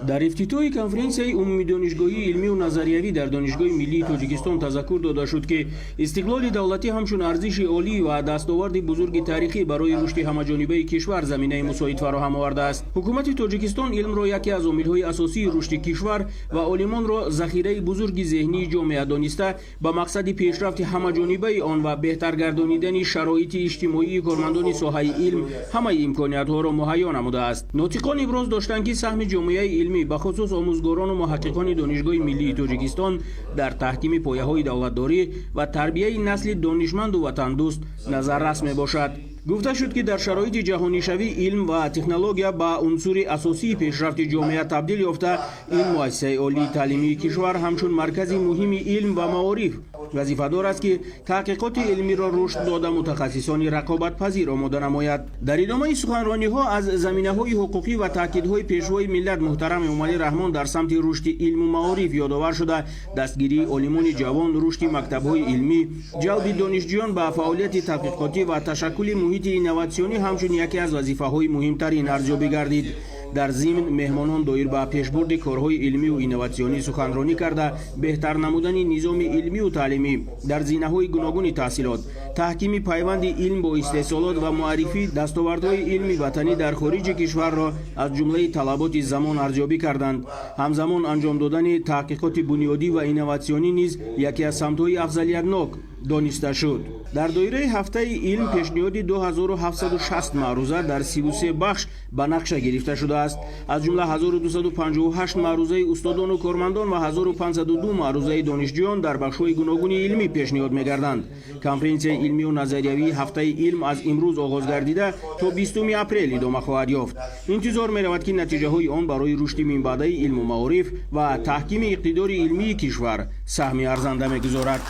Дар ифтитоҳи конференсияи умумидонишгоҳии илмию назариявӣ дар Донишгоҳи миллии Тоҷикистон тазаккур дода шуд, ки истиқлоли давлатӣ ҳамчун арзиши олӣ ва дастоварди бузурги таърихӣ барои рушди ҳамаҷонибаи кишвар заминаи мусоид фароҳам овардааст. Ҳукумати Тоҷикистон илмро яке аз омилҳои асосии рушди кишвар ва олимонро захираи бузурги зеҳнии ҷомеа дониста, ба мақсади пешрафти ҳамаҷонибаи он ва беҳтар гардонидани шароити иҷтимоии кормандони соҳаи илм ҳамаи имкониятҳоро муҳайё намудааст. Нотиқон иброз доштанд, ки саҳми ҷомеаи илмӣ, бахусус омӯзгорону муҳаққиқони Донишгоҳи миллии Тоҷикистон дар таҳкими пояҳои давлатдорӣ ва тарбияи насли донишманду ватандӯст назаррас мебошад. Гуфта шуд, ки дар шароити ҷаҳонишавӣ илм ва технология ба унсури асосии пешрафти ҷомеа табдил ёфта, ин муассисаи олии таълимии кишвар ҳамчун маркази муҳими илм ва маориф вазифадор аст, ки таҳқиқоти илмиро рушд дода, мутахассисони рақобатпазир омода намояд. Дар идомаи суханрониҳо аз заминаҳои ҳуқуқӣ ва таъкидҳои Пешвои миллат муҳтарам Эмомалӣ Раҳмон дар самти рушди илму маориф ёдовар шуда, дастгирии олимони ҷавон, рушди мактабҳои илмӣ, ҷалби донишҷӯён ба фаъолияти таҳқиқотӣ ва ташаккули муҳити инноватсионӣ ҳамчун яке аз вазифаҳои муҳимтарин арзёбӣ гардид. Дар зимн меҳмонон доир ба пешбурди корҳои илмию инноватсионӣ суханронӣ карда, беҳтар намудани низоми илмию таълимӣ дар зинаҳои гуногуни таҳсилот, таҳкими пайванди илм бо истеҳсолот ва муаррифии дастовардҳои илми ватанӣ дар хориҷи кишварро аз ҷумлаи талаботи замон арзёбӣ карданд. Ҳамзамон анҷом додани таҳқиқоти бунёдӣ ва инноватсионӣ низ яке аз самтҳои афзалиятнок дониста шуд. Дар доираи ҳафтаи илм пешниҳоди 2760 маъруза дар 33 бахш ба нақша гирифта шудааст. Аз ҷумла 1258 маърузаи устодону кормандон ва 1502 маърузаи донишҷӯён дар бахшҳои гуногуни илмӣ пешниҳод мегарданд. Конференсияи илмию назариявии ҳафтаи илм аз имрӯз оғоз гардида, то 20 апрел идома хоҳад ёфт. Интизор меравад, ки натиҷаҳои он барои рушди минбаъдаи илму маориф ва таҳкими иқтидори илмии кишвар саҳми арзанда мегузорад.